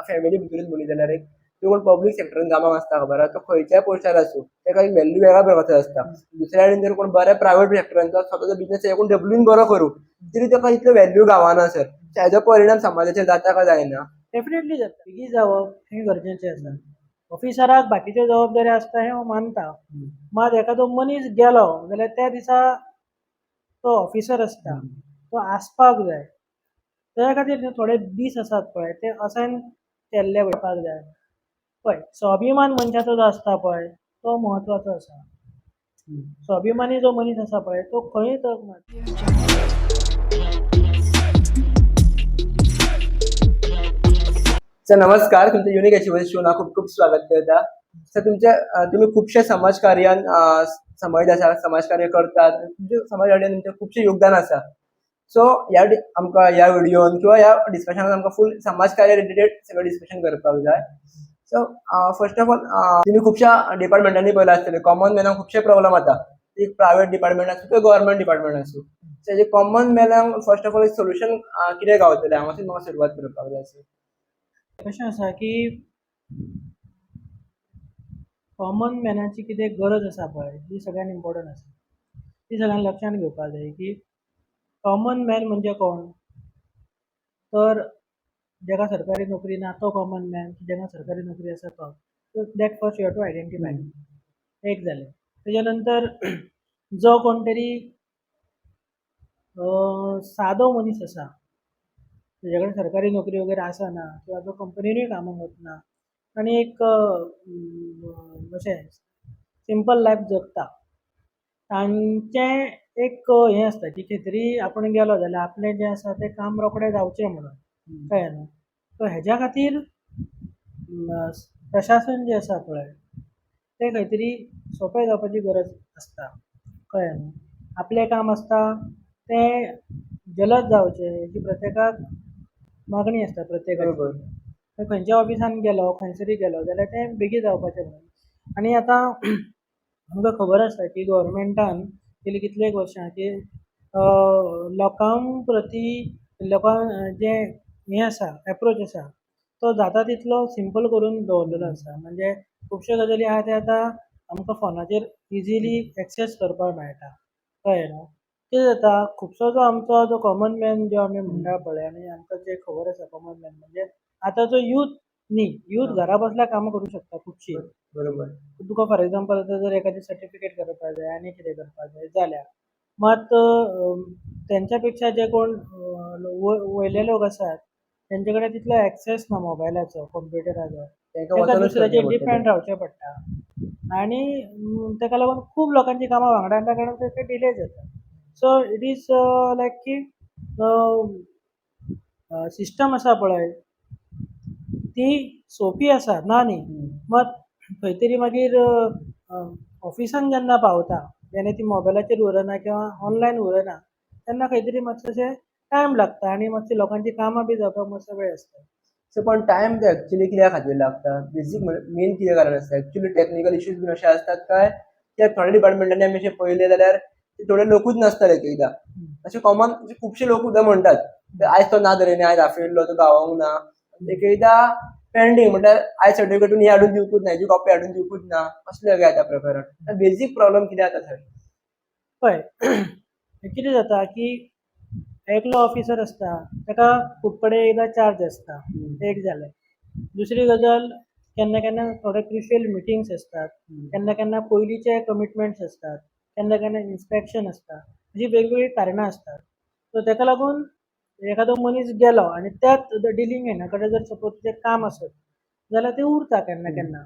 Family भितरूच म्हणली जाल्यार एक जो कोण पब्लीक सेक्टरान कामाक आसता, खबर आहा, तो खंयच्याय पोस्टार आसूं, ताका एक व्हॅल्यू वेगळ्या प्रकारचो आसता. दुसऱ्या वटेन जर कोण बऱ्या प्रायवेट सेक्टरान स्वताचो बिजनेस कोण डबलून बरो करूं तरी ताका इतलो व्हॅल्यू गावना सर. ताजो परिणाम समाजाचेर जाता काय जायना? डेफिनेटली जाता. बेगी जावप हें गरजेचें आसा. ऑफिसराक बाकीच्यो जबाबदारी आसता हें हांव मानता, मात एखादो मनीस गेलो जाल्यार त्या दिसा तो ऑफिसर आसता, तो आसपाक जाय. त्या खातीर न्हू थोडे दीस आसात पळय, ते असायन केल्ले वचपाक जाय. पळय, स्वाभिमान मनशाचो जो आसता पळय, तो म्हत्वाचो आसा. स्वाभिमानी जो मनीस आसा पळय, तो खंयूय तग मारता. सर नमस्कार, तुमच्या युनिक अचिव्हर्स शोन हांव खूब खूब स्वागत करता. सर, तुमच्या तुमी खुबशे समाज कार्यान समाज आसा, समाज कार्य करतात, तुमचे समाज कार्यान तुमचें खुबशें योगदान आसा. सो ह्या आमकां ह्या व्हिडियोन किंवा ह्या डिस्कशनान आमकां फूल समाज कार्य रिलेटेड सगळें डिस्कशन करपाक जाय. सो फर्स्ट ऑफ ऑल, तुमी खुबश्या डिपार्टमेंटांनी पळयलां आसतलें, कॉमन मॅनाक खुबशे प्रॉब्लम जाता, एक प्रायवेट डिपार्टमेंट आसूं किंवा गव्हर्मेंट डिपार्टमेंट आसूं. तेजे कॉमन मॅनाक फर्स्ट ऑफ ऑल सोल्युशन कितें गावतलें, हांगासून म्हाका सुरवात करपाक जाय सर. कशें आसा की कॉमन मॅनाची कितें गरज आसा पळय, ती सगळ्यान इम्पोर्टंट आसा. ती सगळ्यान लक्षांत घेवपाक जाय की कॉमन मॅन म्हणजे कोण, तर जाका सरकारी नोकरी ना तो कॉमन मॅन, जाका सरकारी नोकरी आसा तो. So that first you have to identify. एक जालें. तेच्या नंतर जो कोण तरी सादो मनीस आसा, तेजे कडेन सरकारी नोकरी वगैरे आसना किंवा जो कंपनीनूय कामाक वचना आनी एक अशें सिंपल लायफ जगता, तांचें एक हें आसता की खंय तरी आपूण गेलो जाल्यार आपलें जें आसा तें काम रोखडें जावचें म्हणून. कळ्ळें न्हू? सो हेज्या खातीर प्रशासन जें आसा पळय, तें खंय तरी सोंपें जावपाची गरज आसता. कळ्ळें न्हू? आपलें काम आसता तें जलद जावचें हेजी प्रत्येकाक मागणी आसता प्रत्येकाची. खंयच्या ऑफिसान गेलो, खंयसरूय गेलो जाल्यार तें बेगीन जावपाचें म्हणून. आनी आतां आमकां खबर आसा की गोवोरमेंटान गेलीं कितलेक वर्सां की लोकां प्रती लोकांक जें हें आसा, एप्रोच आसा, तो जाता तितलो सिंपल करून दवरलेलो आसा. म्हणजे खुबश्यो गजाली आहा, ते आतां आमकां फोनाचेर इजिली एक्सेस करपाक मेळटा. कळ्ळें न्हू? कितें जाता, खुबसो जो आमचो जो कॉमन मॅन जो आमी म्हणटा पळय, आनी आमकां जें खबर आसा, कॉमन मॅन म्हणजे आतांचो यूथ न्ही, यूथ घरा बसल्यार कामां करूंक शकता खुबशीं. तुका फॉर एग्जाम्पल, आतां जर एखादी सर्टिफिकेट करपाक जाय आनी कितें करपाक जाय जाल्यार मात तेंच्या पेक्षा जे कोण वयले लोक आसात, तेंचे कडेन तितलो एक्सेस ना मोबायलाचो, कंप्युटराचो. तांकां ताका वचोनूच दुसऱ्याचेर करचें डिपेंड पडटलें. रावचें पडटा आनी ताका लागून खूब लोकांची कामां वांगडा आसल्या कारणान ते डिले जाता. सो it is लायक की सिस्टम आसा पळय, ती सोंपी आसा, ना न्ही, मात खंय तरी मागीर ऑफिसान जेन्ना पावता, जेन्ना ती मोबायलाचेर उरना किंवा ऑनलायन उरना, तेन्ना खंय तरी मातशें टायम लागता आनी मातशें लोकांची कामां बी जावपाक मातसो वेळ आसता. सो पण टायम ते एक्चुअली कित्या खातीर लागता? बेजीक मेन कितें कारण आसता? एक्चुअली टेक्निकल इश्यूज बीन अशे आसतात काय कित्याक? थोड्या डिपार्टमेंटांनी आमी अशें पळयलें जाल्यार ते थोडे लोकूच नासतात. एक एकदां अशे कॉमन खुबशे लोक सुद्दां म्हणटात, आयज तो ना धरयनी, आयज आफयल्लो तो गावोंक ना. एक एकदां पेंडींग म्हटल्यार आयज सर्टिफिकेटून ही हाडून दिवकूच ना, हेजी कॉपी हाडून दिवकूच ना, असलें जाता प्रकरण. बेजीक प्रॉब्लम कितें जाता थंय? पळय, कितें जाता की एकलो ऑफिसर आसता, ताका खूब कडेन एकदां चार्ज आसता. एक जालें. दुसरी गजाल, केन्ना केन्ना थोडे क्रुशियल मिटिंग्स आसतात, केन्ना केन्ना पयलींचे कमिटमेंट्स आसतात, केन्ना केन्ना इन्स्पेक्शन आसता, अशीं वेगवेगळीं कारणां आसतात. सो ताका लागून एखादो मनीस गेलो आनी त्याच डिलींग हेणा कडेन जर सपोज तुजें काम आसत जाल्यार तें उरता केन्ना केन्ना.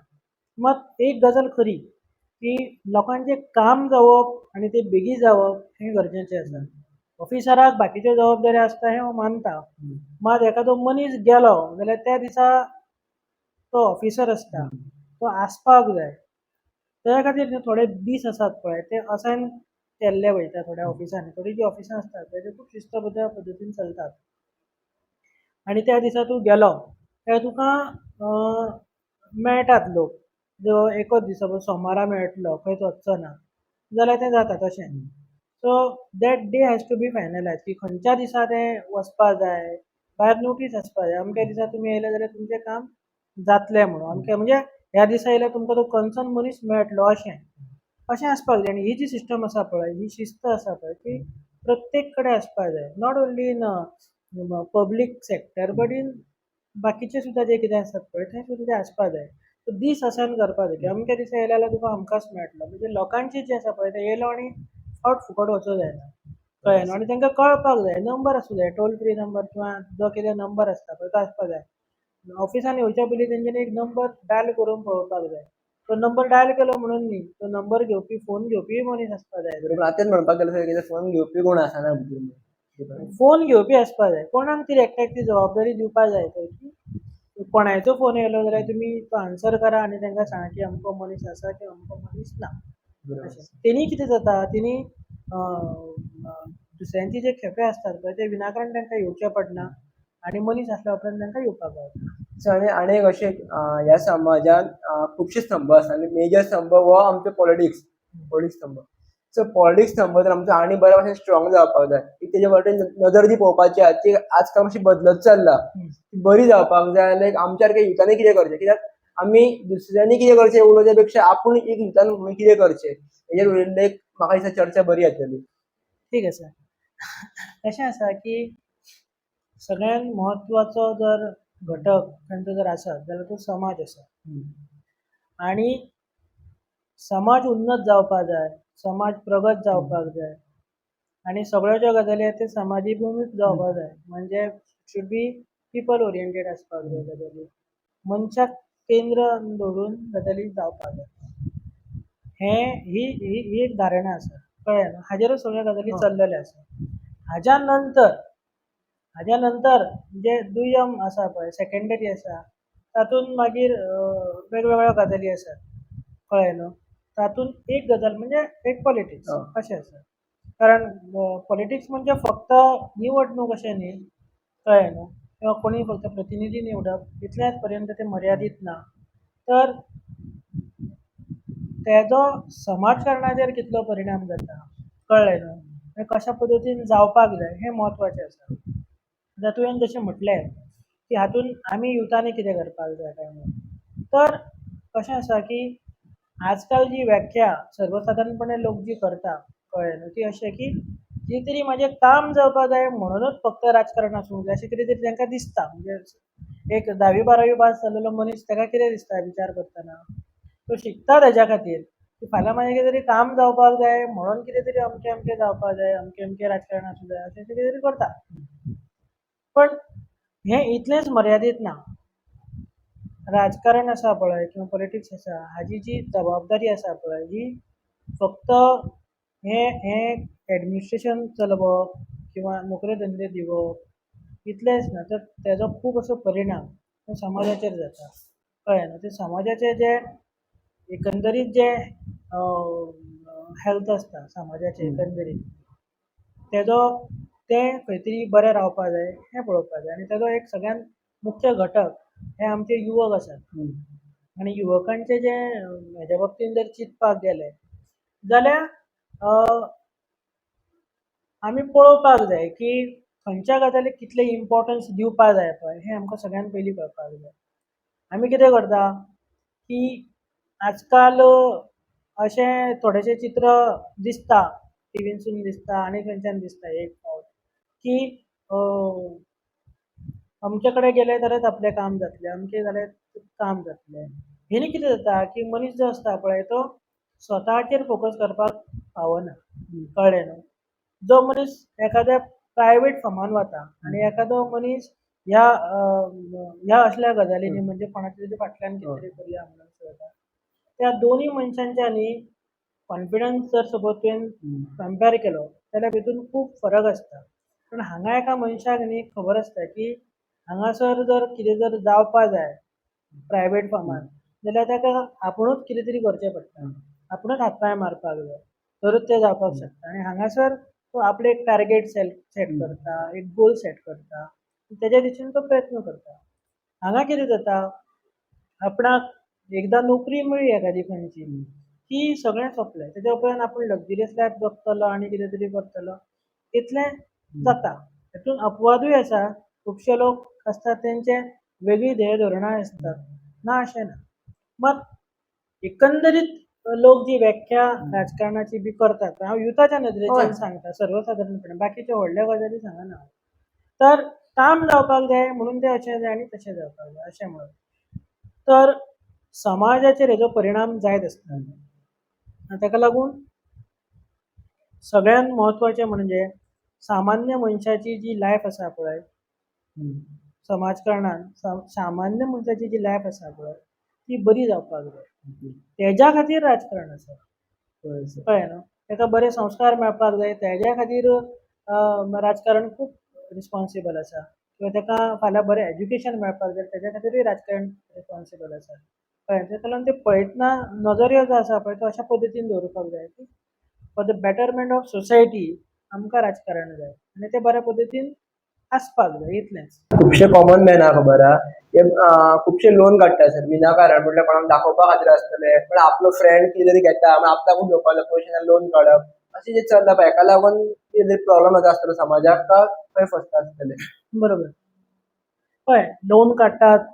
मात एक गजाल खरी की लोकांचें काम जावप आनी तें बेगीन जावप हें गरजेचें आसा. ऑफिसराक बाकीच्यो जबाबदारी आसता हें हांव मानता, मात एखादो मनीस गेलो जाल्यार त्या दिसा तो ऑफिसर आसता, तो आसपाक जाय. त्या खातीर न्हू थोडे दीस आसात पळय, ते असायन केल्ले वयता थोड्या ऑफिसांनी. थोडीं जीं ऑफिसां आसतात पळय, ते खूब शिस्तबद्ध पद्दतीन चलतात आनी त्या दिसा तूं गेलो काय तुका मेळटात लोक. जो एकच दीस सपोज सोमारा मेळटलो, खंयच वचचो ना जाल्यार तें जाता तशें. So that day has to be finalize की खंयच्या दिसा तें वचपा जाय. भायर नोटीस आसपा जाय, अमक्या दिसा तुमी येयले जाल्यार तुमचें काम जातलें म्हणून, अमकें म्हणजे ह्या दिसा येयल्यार तुमकां तो कन्सर्न मनीस मेळटलो, अशें अशें आसपाक जाय. आनी ही जी सिस्टम आसा पळय, ही शिस्त आसा पळय, ती प्रत्येक कडेन आसपाक जाय, not only in public sector but in बाकीचे सुद्दां जे कितें आसात पळय थंय सुद्दां ते आसपाक जाय. सो दीस असायन करपाक जाय की अमक्या दिसा येयले जाल्यार तुका अमकांच मेळटलो. म्हणजे लोकांची जी आसा पळय ते येयलो आनी फावट फुकट वचूंक जायना, कळ्ळें न्हू. आनी तांकां कळपाक जाय, नंबर आसूं जाय, टोल फ्री नंबर किंवा जो कितें नंबर आसता पळय तो आसपाक जाय. ऑफिसान येवच्या पयलीं तेंच्यांनी एक नंबर डायल करून पळोवपाक जाय. तो नंबर डायल केलो म्हणून न्ही, तो नंबर घेवपी, फोन घेवपीय मनीस आसपाक जाय. बरोबर, आतांच म्हणपाक गेलो सर, कित्याक फोन घेवपी कोण आसना भितर. फोन घेवपी आसपाक जाय, कोणाक तरी एकट्याक ती जबाबदारी दिवपाक जाय थंय की कोणायचो फोन येयलो जाल्यार तुमी तो आन्सर करा आनी तांकां सांगा की अमको मनीस आसा किंवा अमको मनीस ना. अशें तेणी कितें जाता, तेणी दुसऱ्यांचे जे खेपे आसतात पळय ते विनाकारण तांकां येवचें पडना आनी मनीस आसल्या उपरांत तांकां येवपाक गावता. सो आनी आनी एक अशें, ह्या समाजान खुबशे स्तंभ आसा आनी मेजर स्तंभ हो आमचो पॉलिटिक्स, पॉलिटिक्स स्तंभ. सो पॉलिटिक्स स्तंभ तर आमचो आनी बऱ्या भाशेन स्ट्रॉंग जावपाक जाय की तेजे वटेन नदर जी पळोवपाची आहा ती आजकाल मातशी बदलत चल्ला, ती बरी जावपाक जाय. लायक आमच्या सारक्या युथांनी कितें करचें, कित्याक आमी दुसऱ्यांनी कितें करचें उलोवच्या पेक्षा आपूण एक युथान म्हणून कितें करचें हेजेर उलयल्ले एक म्हाका दिसता चर्चा बरी जातली. ठीक आसा. कशें आसा की सगळ्यांत म्हत्वाचो जर घटक तांचो जर आसा जाल्यार तो समाज आसा. आनी समाज उन्नत जावपाक जाय, समाज प्रगत जावपाक जाय आनी सगळ्यो ज्यो गजाली आसा त्यो समाजीक जावपाक जाय. म्हणजे should be people oriented आसपाक जाय गजाली, मनशाक केंद्र दवरून गजाली जावपाक जाय. हें ही ही ही एक धारणा आसा, कळ्ळें न्हू. हाजेरूच सगळ्यो गजाली चल्लेल्यो आसा. हाज्या नंतर जे दुय्यम आसा पळय, सेकेंडरी आसा, तातूंत मागीर वेगवेगळ्यो गजाली आसात, कळ्ळें न्हू. तातूंत एक गजाल म्हणजे एक पॉलिटिक्स अशें आसा. कारण पॉलिटिक्स म्हणजे फक्त निवडणूक अशें न्ही, कळ्ळें न्हू, किंवा कोणी फक्त प्रतिनिधी निवडप इतल्याच पर्यंत तें मर्यादीत ना, तर तेजो समाजकारणाचेर कितलो परिणाम जाता, कळ्ळें न्हू, हें कशा पद्दतीन जावपाक जाय हें म्हत्वाचें आसा. आतां तुवें जशें म्हटलें की हातूंत आमी युथांनी कितें करपाक जाय काय म्हणून, तर कशें आसा की आजकाल जी व्याख्या सर्वसादारणपणे लोक जी करता, कळ्ळें न्हू, ती अशें की कितें तरी म्हाजें काम जावपाक जाय म्हणूनच फक्त राजकारण आसूंक जाय अशें कितें तरी तांकां दिसता. म्हणजे एक धावी बारावी पास जालेलो मनीस ताका कितें दिसता विचार करतना, तो शिकता तेज्या खातीर की फाल्यां म्हाजें कितें तरी काम जावपाक जाय म्हणून कितें तरी अमकें अमकें जावपाक जाय, अमकें अमकें राजकारण आसूंक जाय, अशें कितें तरी करता. पण हें इतलेंच मर्यादीत ना. राजकारण आसा पळय किंवा पॉलिटिक्स आसा हाजी जी जबाबदारी आसा पळय ही फक्त हें हें एडमिनिस्ट्रेशन चलोवप किंवा नोकऱ्यो धंदे दिवप इतलेंच ना, तर तेजो खूब असो परिणाम तो समाजाचेर जाता, कळ्ळें न्हू. ते समाजाचे जे एकंदरीत जे हेल्थ आसता समाजाचें एकंदरीत तेजो तें खंय तरी बरें रावपाक जाय हें पळोवपाक जाय. आनी तेजो एक सगळ्यांत मुख्य घटक हे आमचे युवक आसात. आनी युवकांचे जे हेज्या बाबतींत जर चिंतपाक गेले जाल्यार आमी पळोवपाक जाय की खंयच्या गजालीक कितलें इम्पोर्टन्स दिवपाक जाय पळय हें आमकां सगळ्यांत पयलीं कळपाक जाय. आमी कितें करता की आजकाल अशें थोडेशें चित्र दिसता, टिवीनसून दिसता आनी खंयच्यान दिसता एक फावट की अमके कडेन गेले जाल्यार आपलें काम जातलें, अमकें जाल्यार काम जातलें. हेणी कितें जाता की मनीस जो आसता पळय तो स्वताचेर फोकस करपाक पावना, कळ्ळें न्हू. जो मनीस एखाद्या प्रायवेट फर्मान वता आनी एखादो मनीस ह्या ह्या असल्या गजालींनी म्हणजे कोणाच्या तरी फाटल्यान कितें तरी करुया म्हणून वता, त्या दोनूय मनशांच्या न्ही कॉन्फिडन्स जर सपोज तुवें कंपेर केलो जाल्यार भितून खूब फरक आसता. पूण हांगा एका मनशाक न्ही खबर आसता की हांगासर जर कितें जर जावपा जाय प्रायवेट फर्मान जाल्यार ताका आपुणूच कितें तरी करचें पडटा, आपुणूच हात पांय मारपाक जाय तरच तें जावपाक शकता. आनी हांगासर तो आपलें एक टार्गेट सेट करता, एक गोल सेट करता, तेज्या दिशेन तो प्रयत्न करता. हांगा कितें जाता, आपणाक एकदां नोकरी मेळ्ळी एखादी खंयची की सगळें सोंपलें, तेज्या उपरांत आपूण लग्जरियस लायफ जगतलो आनी कितें तरी करतलो इतलें जाता. हेतून अपवादूय आसा खुबशे लोक आसतात तेंचे वेगळी ध्येय धोरणां आसतात, ना अशें ना. मात एकंदरीत लोक जी व्याख्या राजकारणाची बी करतात, हांव युथाच्या नदरेच्यान सांगता सर्वसादारणपणे, बाकीच्यो व्हडल्या गजाली सांगना. तर काम जावपाक जाय म्हणून तें अशें जाय आनी तशें जावपाक जाय अशें म्हणून तर समाजाचेर हेजो परिणाम जायत आसता. आनी ताका लागून सगळ्यांत म्हत्वाचें म्हणजे सामान्य मनशाची जी लायफ आसा पळय, समाजकारणान सामान्य मनशाची जी लायफ आसा पळय ती बरी जावपाक जाय, तेज्या खातीर राजकारण आसा. कळ्ळें न्हू? ताका बरे संस्कार मेळपाक जाय, तेज्या खातीर राजकारण खूब रिस्पोन्सिबल आसा. किंवा ताका फाल्यां बरें एज्युकेशन मेळपाक जाय, तेज्या खातीरूय राजकारण रिस्पोन्सिबल आसा. कळ्ळें? ताका लागून ते पळयतना नजरियो जो आसा पळय तो अशा पद्दतीन दवरपाक जाय की for the betterment of society आमकां राजकारण जाय आनी तें बऱ्या पद्दतीन आसपाक जाय, इतलेंच. खुबशे कॉमन मॅन आहा खबर आहा ते खुबशे लोन काडटा सर विनाकारण, म्हटल्यार कोणाक दाखोवपा खातीर आसतले, पण आपलो फ्रेंड कितें तरी घेता मागीर आपल्याकूच घेवपाक जाय, पयशे लोन काडप अशें जें चल्ला पळय, हेका लागून कितें तरी प्रॉब्लम जाता आसतलो समाजाक काय खंय फसता आसतले? बरोबर. पळय, लोन काडटात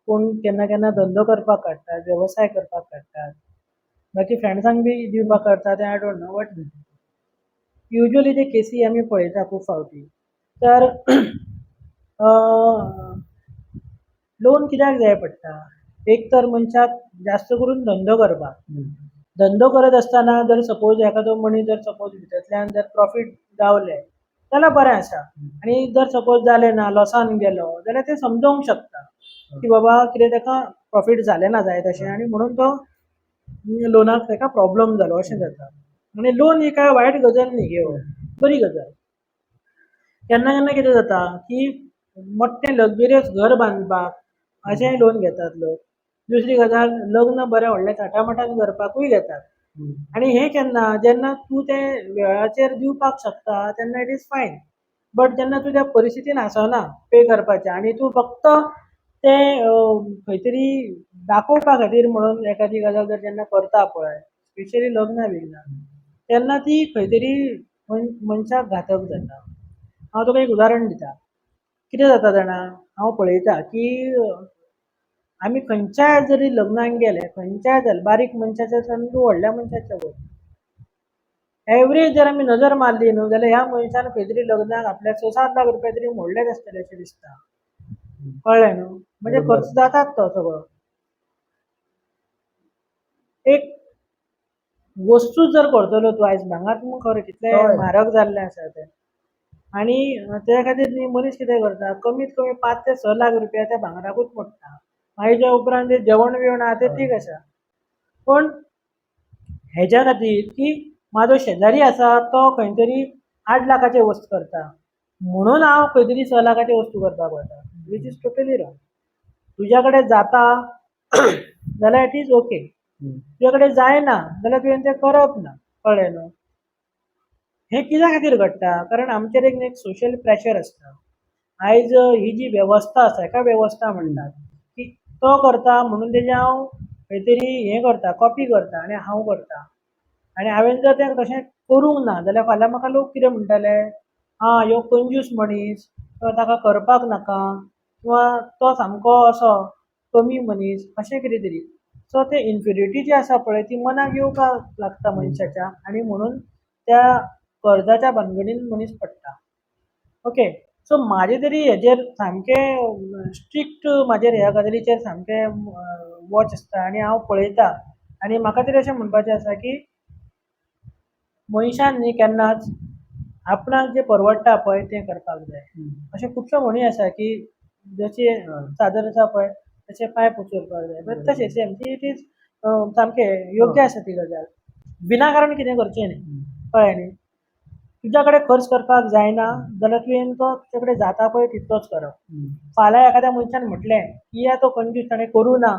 कोण, केन्ना केन्ना धंदो करपाक काडटात, वेवसाय करपाक काडटात, बाकी फ्रेंड्सांक बी दिवपाक काडटा तें I don't know. But usually ते केसी आमी पळयता खूब फावटी. तर लोन कित्याक जाय पडटा? एक तर मनशाक जास्त करून धंदो करपाक. धंदो करत आसतना जर सपोज एखादो मनीस जर सपोज भितरल्यान जर प्रॉफीट गावलें जाल्यार बरें आसा, आनी जर सपोज जालें ना, लॉसान गेलो जाल्यार ते समजोंक शकता की बाबा कितें ताका प्रॉफीट जालें ना जाय तशें आनी म्हणून तो लोनाक ताका प्रॉब्लम जालो अशें जाता. आनी लोन ही कांय वायट गजाल न्ही, घेवप बरी गजाल. केन्ना केन्ना कितें जाता की मोठें लग्जरियस घर बांदपाक अशेंय लोन घेतात लोक. दुसरी गजाल, लग्न बरें व्हडलें थाटामाटान करपाकूय घेतात. आनी हें केन्ना, जेन्ना तूं तें वेळाचेर दिवपाक शकता तेन्ना it is fine. But जेन्ना तूं त्या परिस्थितीन आसना पे करपाचें आनी तूं फक्त तें खंय तरी दाखोवपा खातीर म्हणून एखादी गजाल जर जेन्ना करता पळय, स्पेशली लग्नां बिग्नां, तेन्ना ती खंय तरी मनशाक घातक जाता. हांव तुका एक उदाहरण दिता. कितें जाता जाणा, हांव पळयता की आमी खंयच्याय जरी लग्नाक गेले, खंयच्याय जाल्यार बारीक मनशाच्या सामकी व्हडल्या मनशाच्या वयर एवरेज जर आमी नजर मारली न्हू जाल्यार ह्या मनशान खंय तरी लग्नाक आपल्या 6-7 लाख रुपया तरी मोडलेच आसतले अशें दिसता. कळ्ळें न्हू? म्हणजे खर्च जातात तो सगळो. एक वस्तू जर करतलो तूं आयज भांगर, तुमकां खबर कितलें म्हारग जाल्लें आसा तें. आनी त्या खातीर न्ही मनीस कितें करता, कमीत कमी 5 ते 6 लाख रुपया त्या भांगराकूच मोडटा. मागीर त्या उपरांत जें जेवण बिवण आहा तें ठीक आसा, पूण हेज्या खातीर की म्हाजो शेजारी आसा तो खंय तरी 8 लाखाचे वस्त करता म्हणून हांव खंय तरी 6 लाखाचे वस्तू करपाक वता, which is totally wrong. तुज्या कडेन जाता जाल्यार it is okay, तुज्या कडेन जायना जाल्यार तुवें तें करप ना. कळ्ळें न्हू? हें कित्या खातीर घडटा, कारण आमचेर एक सोशल प्रेशर आसता. आयज ही जी वेवस्था आसा, हेका वेवस्था म्हणटात की तो करता म्हणून तेजें हांव खंय तरी हें करता, कॉपी करता आनी हांव करता. आनी हांवें जर तें तशें करूंक ना जाल्यार फाल्यां म्हाका लोक कितें म्हणटले, आं ह्यो कंजूस मनीस, तो ताका करपाक नाका, किंवा तो सामको असो कमी मनीस, अशें कितें तरी. सो ते इन्फिरियरिटी जी आसा पळय ती मनाक येवपाक लागता मनशाच्या, आनी म्हणून त्या कर्जाच्या भानगडीन मनीस पडटा. ओके, सो म्हाजें तरी हेजेर सामकें स्ट्रिक्ट, म्हाजेर ह्या गजालीचेर सामकें वॉच आसता आनी हांव पळयता. आनी म्हाका तरी अशें म्हणपाचें आसा की मनशान न्ही केन्नाच आपणाक जें परवडटा पळय तें करपाक जाय. अशें खुबश्यो म्हणी आसा की जशी चादर आसा पळय तशे पांय पसरपाक जाय. बट तशें same it is सामकें योग्य आसा ती गजाल. विनाकारण कितें करचें न्ही. कळ्ळें न्ही? तुज्या कडेन खर्च करपाक जायना जाल्यार तुवें तो तुजे कडेन जाता पळय तितलोच करप. फाल्यां एखाद्या मनशान म्हटलें की या तो कंजूस, ताणें करूं ना,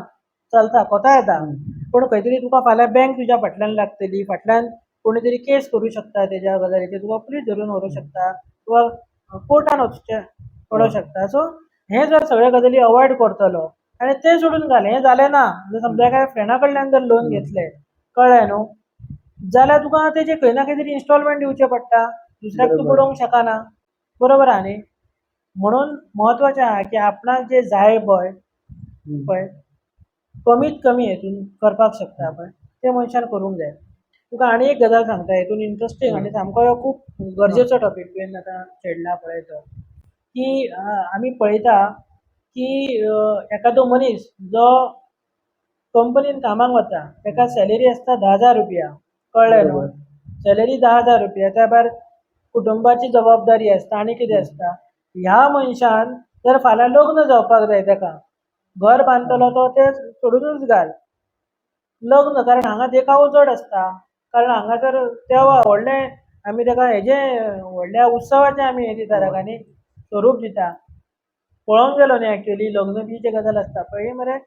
चलता, कोता येता, पूण खंय तरी तुका फाल्यां बँक तुज्या फाटल्यान लागतली, फाटल्यान कोणी तरी केस करूं शकता तेज्या गजालीचेर, तुका पुलीस धरून व्हरूंक शकता किंवा कोर्टान वचचें पडोंक शकता. सो हें जर सगळे गजाली अवॉयड करतलो आनी तें सोडून घाल, हें जालें ना जाल्यार समजा एका फ्रेंडा कडल्यान जर लोन घेतलें, कळ्ळें न्हू, जाल्यार तुका तेजे खंय ना खंय तरी इन्स्टॉलमेंट दिवचें पडटा, दुसऱ्याक तूं पडोवंक शकना. बरोबर आहा न्ही? म्हणून म्हत्वाचें आहा की आपणाक जें जाय पळय पळय कमीत कमी हेतून करपाक शकता पळय तें मनशान करूंक जाय. तुका आनी एक गजाल सांगता हेतून इंट्रस्टींग आनी सामको हो खूब गरजेचो टॉपीक तुवें आतां छेडला पळय तो, की आमी पळयता की एकादो मनीस जो कंपनीन कामाक वता ताका सॅलरी आसता 10,000 रुपया, कळ्ळें न्हू, सॅलरी 10,000 रुपया, त्या भायर कुटुंबाची जबाबदारी आसता आनी कितें आसता. ह्या मनशान जर फाल्यां लग्न जावपाक जाय ताका, घर बांदतलो तो तें सोडुनूच घाल लग्न, कारण हांगा देखावो चड आसता, कारण हांगासर देवा व्हडलें आमी ताका हेजें व्हडल्या उत्सवाचें आमी हें दिता ताका न्ही स्वरूप दिता. पळोवंक गेलो न्ही एक्चुअली लग्न बी जें गजाल आसता पळय मरे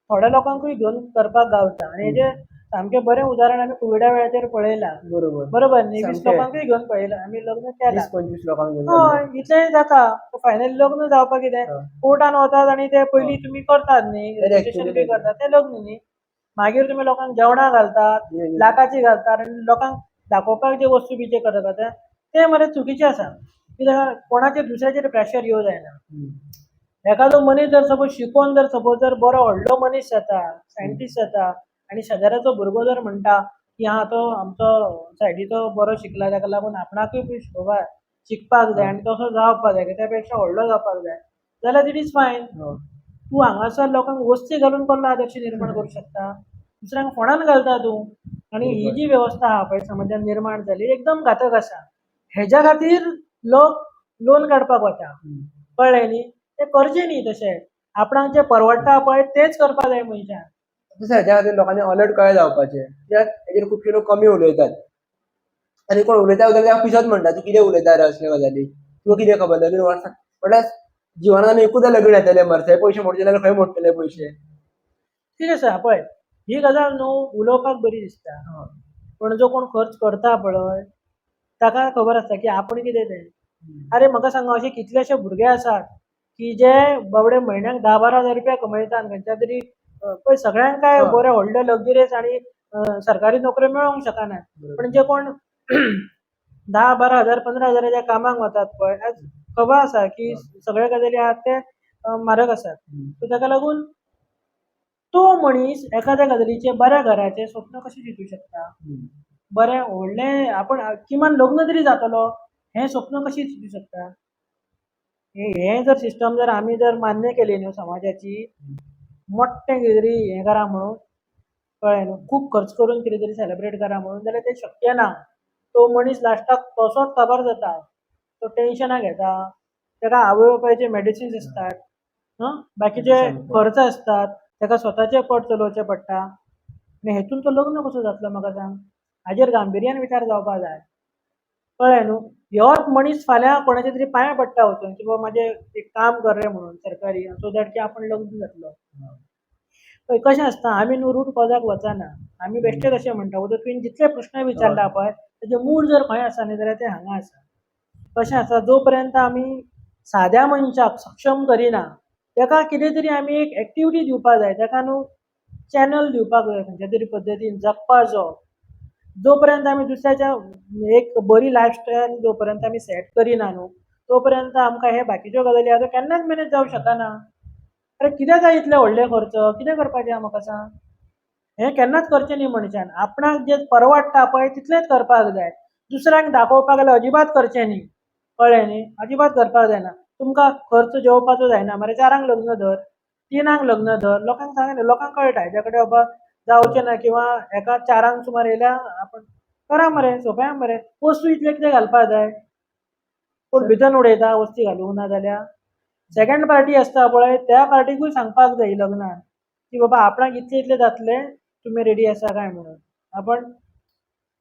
थोड्या लोकांकूय घेवन करपाक गावता आनी हेजें सामकें बरें उदाहरण आमी कोविडा वेळाचेर पळयलां. बरोबर बरोबर न्ही, 20 लोकांकूय घेवन पळयलां आमी लग्न केलां, 20-25 लोकांक घेवन. हय, इतलेंय जाता. फायनल लग्न जावपाक कितें कोर्टान वतात आनी ते पयलीं तुमी करतात न्ही रजिस्ट्रेशन बी करतात तें लग्न न्ही, मागीर तुमी लोकांक जेवणां घालतात, लाखाची घालतात आनी लोकांक दाखोवपाक जे वस्तू बी जे करतात ते मरे चुकीचें आसा. कित्याक कोणाचेर दुसऱ्याचेर प्रेशर येवं जायना. एखादो मनीस जर सपोज शिकोवन जर सपोज जर बरो व्हडलो मनीस जाता, सायंटिस्ट जाता आनी शेजाऱ्याचो भुरगो जर म्हणटा की हा तो आमचो सायडीचो बरो शिकला ताका लागून आपणाकूय बी शिकपाक जाय आनी तसो जावपाक जाय, त्या पेक्षा व्हडलो जावपाक जाय, जाल्यार it is fine. तूं हांगासर लोकांक वस्ती घालून कसलो आदर्श निर्माण करूंक शकता, दुसऱ्यांक फोंडान घालता तूं. आनी ही जी वेवस्था आहा पळय समाजान निर्माण जाली एकदम घातक आसा. हेज्या खातीर लोक लोन काडपाक वता, कळ्ळें न्ही, तें करचें न्ही तशें, आपणाक जें परवडटा पळय तेंच करपाक जाय मनशान. तशें हेज्या खातीर लोकांनी अलर्ट कशें जावपाचें, कित्याक हेजेर खुबशे लोक कमी उलयतात आनी कोण उलयता उलयता पिसोच म्हणटा तूं कितें उलयता रे असले गजाली, तुका कितें खबर लगीन वर्सां म्हटल्यार जिवनान एकूदा लगीन येतलें मरे, पयशे मोडचे जाल्यार खंय मोडटले पयशे. ठीक आसा पळय ही गजाल न्हू उलोवपाक बरी दिसता, पूण जो कोण खर्च करता पळय ताका खबर आसता की आपूण कितें तें. आरे म्हाका सांग, अशे कितलेशे भुरगे आसात की जे बाबडे म्हयन्याक 10-12 हजार रुपया कमयतात खंयच्या तरी, पळय सगळ्यांक काय बरे व्हडले लग्जरीस आनी सरकारी नोकऱ्यो मेळोंक शकना, पण जे कोण 10-12 हजार 15 हजाराच्या कामाक वतात पळय, आज खबर आसा की सगळे गजाली आहात ते म्हारग आसात. सो ताका लागून तो मनीस एखाद्या गजालीचें बऱ्या घराचें स्वप्न कशें चिंतूंक शकता, बरें व्हडलें आपूण किमान लग्न तरी जातलो हें स्वप्न कशें चिंतूंक शकता. हें जर सिस्टम जर आमी जर मान्य केली न्हू समाजाची, मोठें कितें तरी हें करा म्हणून, कळ्ळें न्हू, खूब खर्च करून कितें तरी सेलेब्रेट करा म्हणून, जाल्यार तें शक्य ना. तो मनीस लास्टाक तसोच काबार जाता, तो टेंशनां घेता, ताका आवय बापायचे मेडिसिन्स आसतात, बाकीचे खर्च आसतात, ताका स्वताचे पोट चलोवचें पडटा आनी हेतून तो लग्न कसो जातलो म्हाका सांग. हाजेर गांभिर्यान विचार जावपाक जाय, कळ्ळें न्हू. होच मनीस फाल्यां कोणाच्या तरी पांयां पडटा वचून की बाबा म्हाजें एक काम कर रे म्हणून सरकारी, सो that की आपूण लग्न जातलो. पळय कशें आसता, आमी न्हू रूट कॉजाक वचना, आमी बेश्टेच अशें म्हणटा. उदक तुवें जितले प्रश्न विचारला पळय तेजें मूळ जर खंय आसा न्ही जाल्यार तें हांगा आसा. कशें आसा, जो पर्यंत आमी साद्या मनशाक सक्षम करिना, ताका कितें तरी आमी एक एक्टिविटी दिवपाक जाय, ताका न्हू चॅनल दिवपाक जाय खंयच्या तरी पद्दतीन जगपाचो. जो पर्यंत आमी दुसऱ्याच्या एक बरी लायफस्टायल जो पर्यंत आमी सेट करिना न्हू तो पर्यंत आमकां हे बाकीच्यो गजाली आतां केन्नाच मॅनेज जावंक शकना. अरे कित्याक जाय इतले व्हडले खर्च, कितें करपाचें आहा म्हाका सांग. हें केन्नाच करचें न्ही मनशान, आपणाक जें परवडटा पळय तितलेंच करपाक जाय, दुसऱ्यांक दाखोवपाक जाल्यार अजिबात करचें न्ही, कळ्ळें न्ही, अजिबात करपाक जायना. तुमकां खर्च जेवपाचो जायना मरे, 4 लग्न धर, 3 लग्न धर, लोकांक सांग, लोकांक कळटा हेज्या कडेन बाबा जावचें ना, किंवां एका 4 सुमार येयल्या आपूण करा मरे, सोंपें मरे, वस्तू इतले कितें घालपाक जाय, कोण भितर उडयता वस्ती घालूंक ना जाल्यार. सेकंड पार्टी आसता पळय त्या पार्टीकूय सांगपाक जाय लग्नान की बाबा आपणाक इतले इतले जातले, तुमी रेडी आसा काय म्हणून. आपण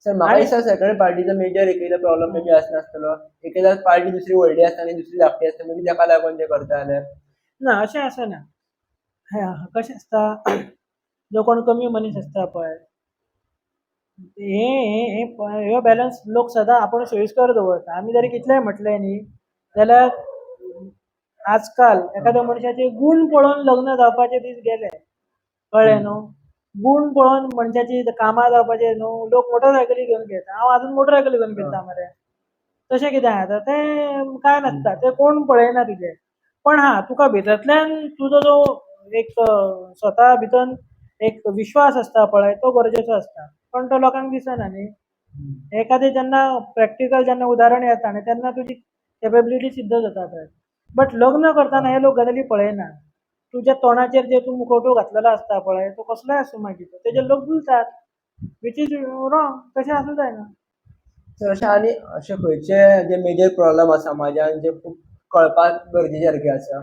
सर म्हाका दिसता सेकंड पार्टीचो मेजर एकदा प्रॉब्लम मे बी आसनासतलो, एकदा पार्टी दुसरी व्हडली आसता आनी दुसरी धाकटी आसता, मे बी ताका लागून ते करता जाल्यार ना अशें आसना. कशें आसता, जो कोण कमी मनीस आसता पळय, हे हे ह्यो बॅलन्स लोक सदां आपूण सोयीस्कर दवरता. आमी जरी कितलेंय म्हटलें न्ही जाल्यार आजकाल एखाद्या मनशाचे गूण पळोवन लग्न जावपाचे दीस गेले, कळ्ळें न्हू. गूण पळोवन मनशाची कामां जावपाचे न्हू, लोक मोटरसायकली घेवन फिरता, हांव आजून मोटरसायकली घेवन फिरता मरे. तशें कितें आहा तें कांय नासता, तें कोण पळयना तुजें. पण हा तुका भितरल्यान तुजो जो एक स्वता भितर एक विश्वास आसता पळय, तो गरजेचो आसता, पण तो लोकांक दिसना न्ही. एखादें जेन्ना प्रॅक्टिकल जेन्ना उदाहरण येता न्ही तेन्ना तुजी केपेबिलिटी सिद्ध जाता पळय. बट लग्न करतना हे लोक गजाली पळयना. तुज्या तोंडाचेर जे तूं मुखवटो घातलेलो आसता पळय, तो कसलोय आसूं मागीर तो, तेजेर लोक भुलतात, which is wrong. तशें आसूं जायना. सर अशें आनी अशे खंयचे जे मेजर प्रॉब्लम आसा समाजान जे खूब कळपाक गरजे सारके आसा,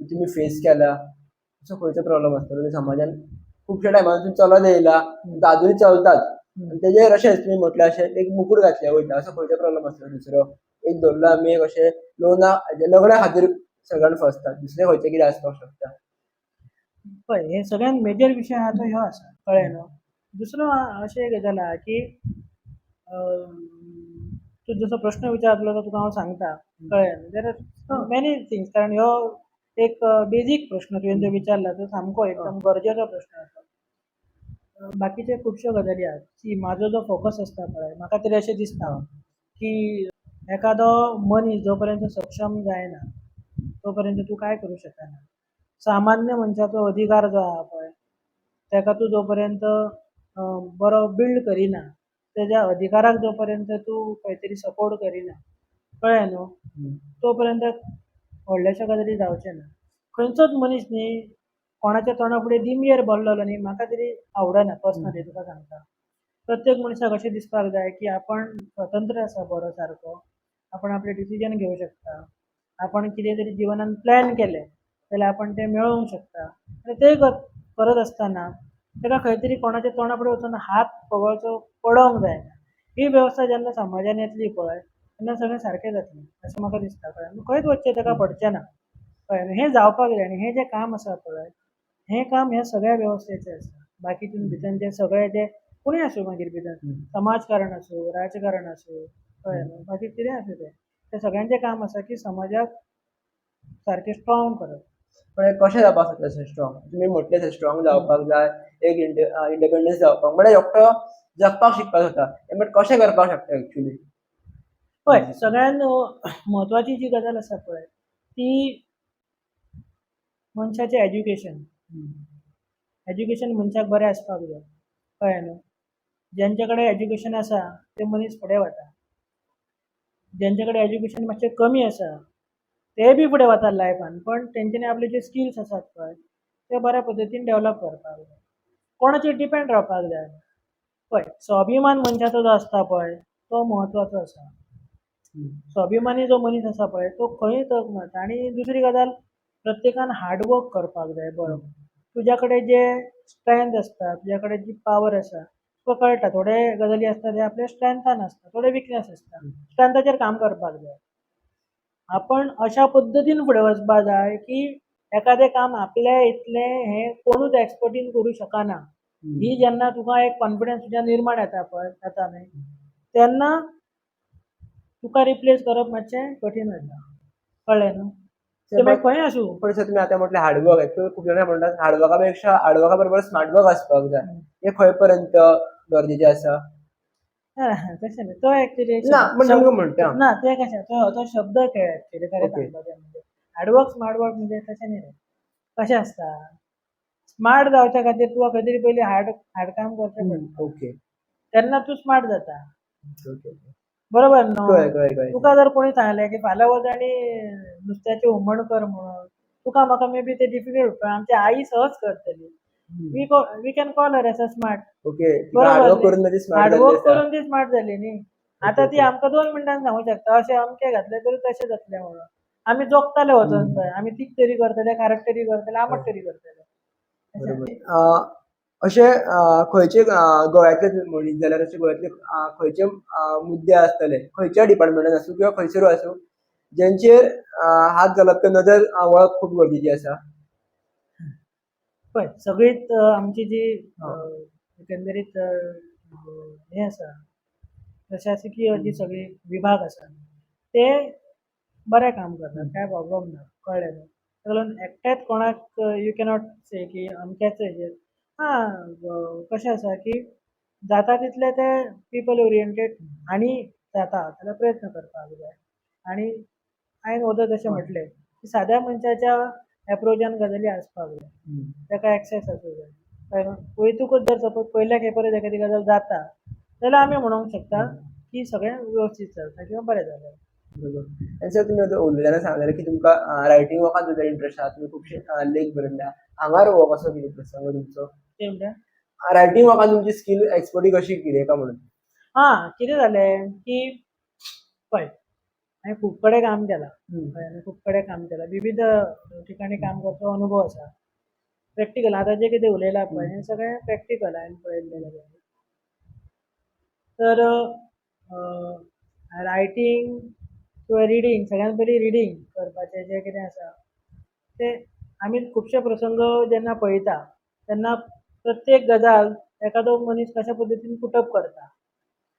तुमी फेस केला, असो खंयचो प्रॉब्लम आसतलो जे समाजान खुबश्या टायमासून चलत येयला, आजुनूय चलतात आनी तेजेर अशेंच तुमी म्हटलें अशें एक मुकूट घातले वयता, असो खंयचो प्रॉब्लम आसतलो दुसरो? एक धरलो आमी एक अशें लोना लग्ना खातीर सगळ्यांक फसतात, दुसरें खंयचें कितें आसपाक शकता? पळय, हे सगळ्यात मेजर विशय आहा तो ह्यो आसा, कळ्ळें न्हू. दुसरो अशें एक गजाल आहा की तूं जसो प्रश्न विचारलो तो तुका हांव सांगता, कळ्ळें न्हू. There are many things, कारण ह्यो एक बेजीक प्रश्न तुवें जो विचारला तो सामको एकदम गरजेचो प्रश्न आसा. बाकीचे खुबश्यो गजाली आहात की म्हाजो जो फोकस आसता पळय, म्हाका तरी अशें दिसता की एखादो मनीस जो पर्यंत सक्षम जायना तो पर्यंत तूं कांय करूं शकना. सामान्य मनशाचो अधिकार जो आहा पळय तेका तूं जो पर्यंत बरो बिल्ड करिना, तेज्या अधिकाराक जो पर्यंत तूं खंय तरी सपोर्ट करिना, कळ्ळें न्हू, तो पर्यंत व्हडल्याश्या गजाली जावचें ना. खंयचोच मनीस न्ही कोणाच्या तोंडा फुडें दिमयेर बसलेलो न्ही म्हाका तरी आवडना पर्सनली तुका सांगता. प्रत्येक मनशाक अशें दिसपाक जाय की आपण स्वतंत्र आसा बरो सारको, आपण आपले डिसिजन घेवंक शकता, आपण कितें तरी जिवनान प्लॅन केलें जाल्यार आपण तें मेळोवंक शकता. आनी तें करत आसतना ताका खंय तरी कोणाच्या तोंडा फुडें वचून हात पगळचो पडोंक जायना. ही वेवस्था जेन्ना समाजान येतली पळय तेन्ना सगळें सारकें जातलें अशें म्हाका दिसता. कळ्ळें? खंयच वचचें ताका पडचें ना, कळ्ळें न्हू. हें जावपाक जाय आनी हें जें काम आसा पळय हें काम ह्या सगळ्या वेवस्थेचें आसा. बाकी तितून भितर जे सगळे जे कोणूय आसूं मागीर भितर, समाजकारण आसूं, राजकारण आसूं, कळ्ळें न्हू, बाकी कितेंय आसूं तें, तें सगळ्यांचें काम आसा की समाजाक सारकें स्ट्रोंग करप. पण हें कशें जावपाक शकता स्ट्रॉंग? तुमी म्हटलें स्ट्रॉंग जावपाक जाय, एक इंडिपेंडन्स जावपाक, म्हळ्यार एकटो जगपाक शिकपाक जाता, बट कशें करपाक शकता एक्चुली? पळय, सगळ्यान म्हत्वाची जी गजाल आसा पळय ती मनशाचें एज्युकेशन. एज्युकेशन मनशाक बरें आसपाक जाय, कळ्ळें न्हू. ज्यांचे कडेन एज्युकेशन आसा ते मनीस फुडें वता, ज्यांचे कडेन एज्युकेशन मातशें कमी आसा ते बी फुडें वतात लायफान, पण तेंच्यांनी आपले जे स्किल्स आसात पळय ते बऱ्या पद्दतीन डेवलप करपाक जाय, कोणाचेर डिपेंड रावपाक जायना. पळय, स्वाभिमान मनशाचो जो आसता पळय तो म्हत्वाचो आसा. स्वाभिमानी जो मनीस आसा पळय तो खंयूय तग मारता. आनी दुसरी गजाल, प्रत्येकान हार्डवर्क करपाक जाय बरो. तुज्या कडेन जे स्ट्रेंथ आसता, तुज्या कडेन जी पावर आसा, तुका कळटा थोडे गजाली आसता ते आपल्या स्ट्रेंथान आसता, थोडे विकनस आसता, स्ट्रेंथाचेर काम करपाक जाय. आपण अशा पद्दतीन फुडें वचपाक जाय की एखादें काम आपल्या इतलें हें कोणूच एक्सपर्टीन करूं शकना. ही जेन्ना तुका एक कॉन्फिडन्स तुज्या निर्माण येता पळय, जाता न्ही, तेन्ना तुका रिप्लेस करप मातशें कठीण जाता, कळ्ळें न्हू. ते मागीर खंय आसूं. पण सर तुमी आतां म्हटलें हार्डवर्क, खूब जाणां म्हणटात हार्डवर्का पेक्षा हार्डवर्का बरोबर स्मार्ट वर्क आसपाक जाय, हें खंय पर्यंत गरजेचें आसा? तशें न्ही, तो एक्चुली ना, पण तुमकां म्हणटा ना, तें कशें, तो शब्द खेळ एक्चुली खरें सांगपाचें म्हणजे हार्डवर्क स्मार्ट वर्क म्हणजे तशें न्ही रे. कशें आसता, स्मार्ट जावच्या खातीर तुका खंय तरी पयलीं हार्ड काम करचें पडटा, तेन्ना तूं स्मार्ट जाता, बरोबर न्हू. कळ्ळें कळ्ळें कळ्ळें. तुका जर कोणी सांगलें की फाल्यां वच आनी नुस्त्याचें हुमण कर म्हणून, तुका म्हाका मे बी तें डिफिकल्ट, पण आमची आई सहज करतली. We can call her as a smart. Hard work करून ती स्मार्ट हार्डवर्क करून ती स्मार्ट जाली न्ही. आतां ती आमकां 2 मिनटान सांगूंक शकता अशें अमकें घातलें तरी तशें जातलें म्हणून. आमी जोखताले वचोन थंय, आमी तीख तरी करतले, खारट तरी करतले, आमट तरी करतले. अशें खंयचे गोव्यातले म्हणीत जाल्यार अशे गोव्यातले खंयचे मुद्दे आसतले खंयच्या डिपार्टमेंटान आसूं किंवा खंयसरूय आसूं जेंचेर हात घालप किंवा नदर वळप खूब गरजेची आसा? पळय, सगळीच आमची जी एकंदरीत हें आसा, प्रशासकीय जी सगळी विभाग आसा ते बरें काम करतात, कांय प्रॉब्लम ना, कळ्ळें न्हू. ताका लागून एकटेच कोणाक you cannot से की अमक्याच हेजेर. आं, कशें आसा की जाता तितले ते पिपल ओरिएंटेड आनी जाता जाल्यार प्रयत्न करपाक जाय. आनी हांवें वोदोळ जशें म्हटलें की साद्या मनशाच्या एप्रोचान गजाली आसपाक जाय, ताका एक्सेस आसूंक जाय. कळ्ळें न्हू? वयतकूच जर सपोज पयल्या खेपेर एखादी गजाल जाता जाल्यार आमी म्हणूंक शकता की सगळें व्यवस्थीत चलता किंवा बरें जालें. बरोबर. आनी सर, तुमी आतां उलयतना सांगलें की तुमकां रायटींग वर्कान सुद्दां इंट्रस्ट आसा, तुमी खुबशे लेख बरयल्या. हांगार हो कसो कितें प्रसंग तुमचो? कितें म्हणटा? रायटींग वर्कान तुमची स्कील एक्सपर्टी कशी कितें काय म्हणून? आं, कितें जालें की पळय, हांवें खूब कडेन काम केलां. कळ्ळें न्हू? खूब कडेन काम केलां, विविध ठिकाणी काम करचो अनुभव आसा. प्रॅक्टिकल आतां जें कितें उलयलां पळय हें सगळें प्रॅक्टिकल हांवें पळयल्लें गजाली. तर रायटींग किंवा रिडींग, सगळ्यान पयलीं रिडींग करपाचें जें कितें आसा तें आमी खुबशे प्रसंग जेन्ना पळयता तेन्ना प्रत्येक गजाल एखादो मनीस कशा पद्दतीन पुटअप करता,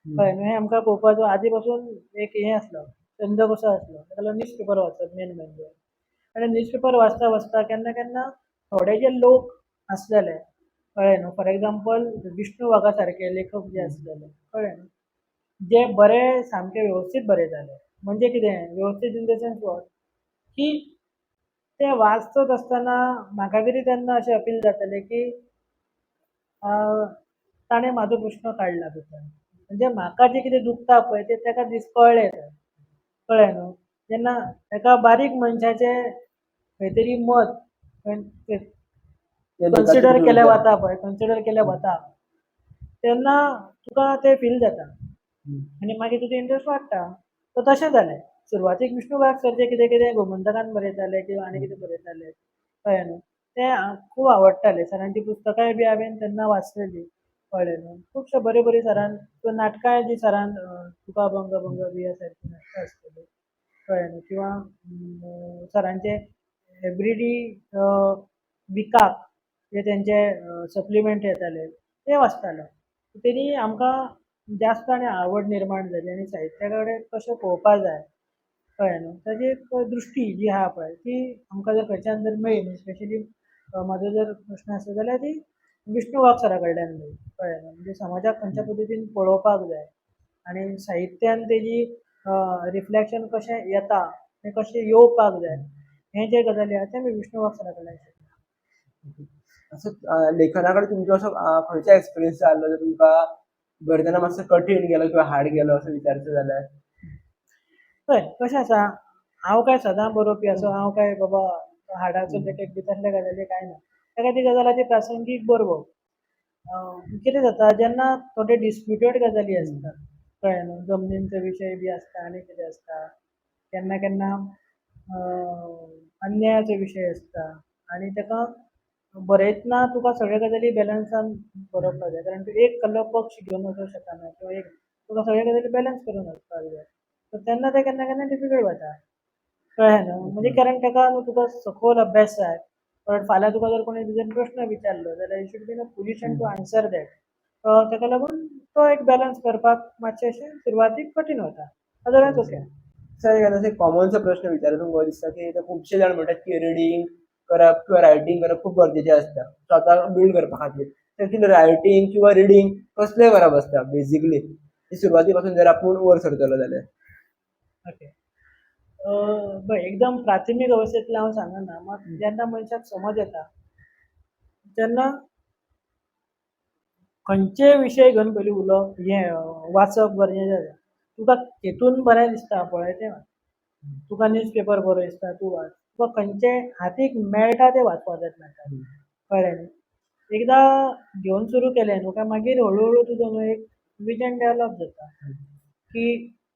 कळ्ळें न्हू, हें आमकां पळोवपाचो आदी पासून एक हें आसलो, छंद कसो आसलो. ताका लागून न्यूज पेपर वाचप मेन म्हणजे. आनी न्यूज पेपर वाचता वाचता केन्ना केन्ना थोडे जे लोक आसलेले, कळ्ळें न्हू, फॉर एग्जाम्पल विष्णू वाघा सारके लेखक जे आसलेले, कळ्ळें न्हू, जे बरे सामके वेवस्थीत बरयताले. म्हणजे कितें वेवस्थीत इन the sense what की ते वाचत आसतना म्हाका तरी तेन्ना अशें अपील जातालें की ताणें म्हाजो प्रश्न काडला भितर. म्हणजे म्हाका जें कितें दुखता पळय तें ताका कळ्ळें तें. कळ्ळें न्हू? तेन्ना एका बारीक मनशाचें खंय तरी मत कन्सिडर केलें वता पळय, कन्सिडर केलें वता तेन्ना तुका तें फील जाता आनी मागीर तुजो इंट्रस्ट वाडटा. सो तशें जालें. सुरवातीक विष्णू वाघ सर जे कितें कितें गोमंतकान बरयताले किंवा आनी कितें बरयताले, कळ्ळें न्हू, तें खूब आवडटालें. सरांचीं पुस्तकांय बी हांवें तेन्ना वाचलेलीं, कळ्ळें न्हू. खुबशे बरीं बरीं सरान नाटकांय जी सरान तुका भंग भंग बी ह्या सारकीं नाटकां आसतलीं, कळ्ळें न्हू, किंवा सरांचे एवरीडे विकाक जे तेंचे सप्लिमेंट येताले ते वाचतालो. तेणी आमकां जास्त आनी आवड निर्माण जाली आनी साहित्या कडेन कशें पळोवपाक जाय, कळ्ळें न्हू, ताजी एक दृश्टी जी आहा पळय ती आमकां जर खंयच्यान जर मेळ्ळी न्हू, स्पेशली म्हाजो जर प्रश्न आसा जाल्यार ती विष्णू वाघ सरा कडल्यान मेळ्ळी, कळ्ळें न्हू. म्हणजे समाजाक खंयच्या पद्दतीन पळोवपाक जाय आनी साहित्यान तेजी रिफ्लेक्शन कशें येता तें कशें येवपाक जाय हें जे गजाली आहा ते आमी विष्णू वाघ सरा कडल्यान शिकले. असो लेखना कडेन तुमचो असो खंयचो एक्सपिरियन्स जाल्लो जो तुमकां बरयतना मातसो कठीण गेलो किंवा हार्ड गेलो असो विचारचें जाल्यार? पळय कशें आसा, हांव काय सदां बरोवपी असो हांव काय बाबा हाडाचो लेखक बी तसले गजाली कांय ना. ताका ती गजाल ती प्रासंगीक बरोवप. कितें जाता जेन्ना थोडे डिस्प्युटेड गजाली आसता, कळ्ळें न्हू, जमनींचो विशय बी आसता आनी कितें आसता, केन्ना केन्ना अन्यायाचो विशय आसता आनी ताका बरयतना तुका सगळे गजाली बॅलन्सान बरोवपाक जाय, कारण तूं एक कसलो पक्ष घेवन वचूंक शकना किंवा एक तुका सगळे गजाली बॅलन्स करून वचपाक जाय. सो तेन्ना तें केन्ना केन्ना डिफिकल्ट वता, कळ्ळें न्हू. म्हणजे कारण ताका न्हू तुका सखोल अभ्यास जाय, पण फाल्यां तुका जर कोणी तुजेर प्रश्न विचारलो जाल्यार you should be in a position to answer that. ताका लागून तो एक बॅलन्स करपाक मातशें अशें सुरवातीक कठीण वता, अदरवायज ओके. सर, एक अशें कॉमनसो प्रश्न विचारता, तुमकां दिसता की खुबशे जाण म्हणटात की रिडींग करप किंवा रायटींग करप खूब गरजेचें आसता स्वताक बिल्ड करपा खातीर. तर रायटींग किंवा रिडींग कसलें करप आसता बेजिकली सुरवाती पासून जर आपूण वयर सरतलो जाल्यार? ओके, पळय एकदम प्राथमीक अवस्थेंतलें हांव सांगना, मात जेन्ना मनशाक समज येता तेन्ना खंयचेय विशय घेवन पयलीं उलोवप हें वाचप गरजेचें आसा. तुका हेतून बरें दिसता पळय तें वाच. तुका न्यूज पेपर बरो दिसता तूं वाच. तुका खंयचें हातीक मेळटा तें वाचपाक जाय मेळटा, कळ्ळें न्ही. एकदां घेवन सुरू केलें न्हू काय मागीर हळू हळू तुजो न्हू एक विजन डेवलप जाता की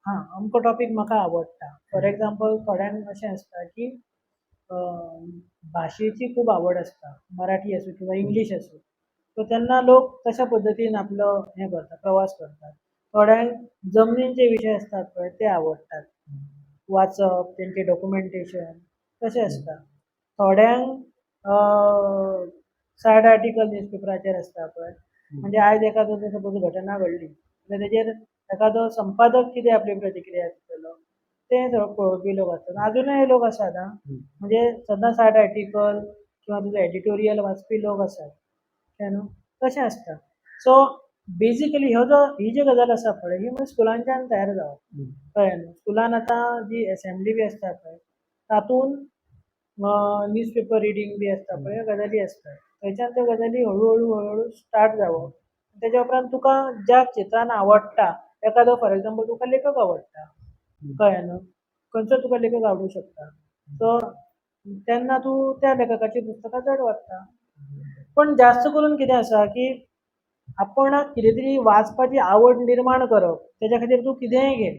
हां अमको टॉपीक म्हाका आवडटा. फॉर एग्जाम्पल थोड्यांक अशें आसता की भाशेची खूब आवड आसता, मराठी आसूं किंवा इंग्लीश आसूं. सो तेन्ना लोक तशा पद्दतीन आपलो हें करता, प्रवास करतात. थोड्यांक जमनींचे विशय आसतात पळय ते आवडटात वाचप, तेंचें डॉक्युमेंटेशन तशें आसता. थोड्यांक सायड आर्टिकल न्यूज पेपराचेर आसता पळय, म्हणजे आयज एखादो सपोज घटना घडली जाल्यार तेजेर एखादो संपादक कितें आपली प्रतिक्रिया दितलो तें सगळें पळोवपी लोक आसतात. आजुनूय लोक आसात आं, म्हणजे सदां सायड आर्टिकल किंवा तुजो एडिटोरियल वाचपी लोक आसात, कळ्ळें न्हू, तशें आसता. सो बेजिकली ह्यो जो ही जी गजाल आसा पळय ही म्हणजे स्कुलांच्यान तयार जावप. कळ्ळें न्हू? स्कुलान आतां जी एसेंब्ली बी आसता पळय तातूंत न्यूज पेपर रिडींग बी आसता पळय, ह्यो गजाली आसता. थंयच्यान त्यो गजाली हळू हळू हळू स्टार्ट जावप. तेज्या उपरांत तुका ज्या क्षेत्रान आवडटा, एखादो फॉर एग्जाम्पल तुका लेखक आवडटा, कळ्ळें न्हू, खंयचो तुका लेखक आवडूंक शकता, सो तेन्ना तूं त्या लेखकाची पुस्तकां चड वाचता. पण जास्त करून कितें आसा की आपणाक कितें तरी वाचपाची आवड निर्माण करप, तेज्या खातीर तूं कितेंय घे,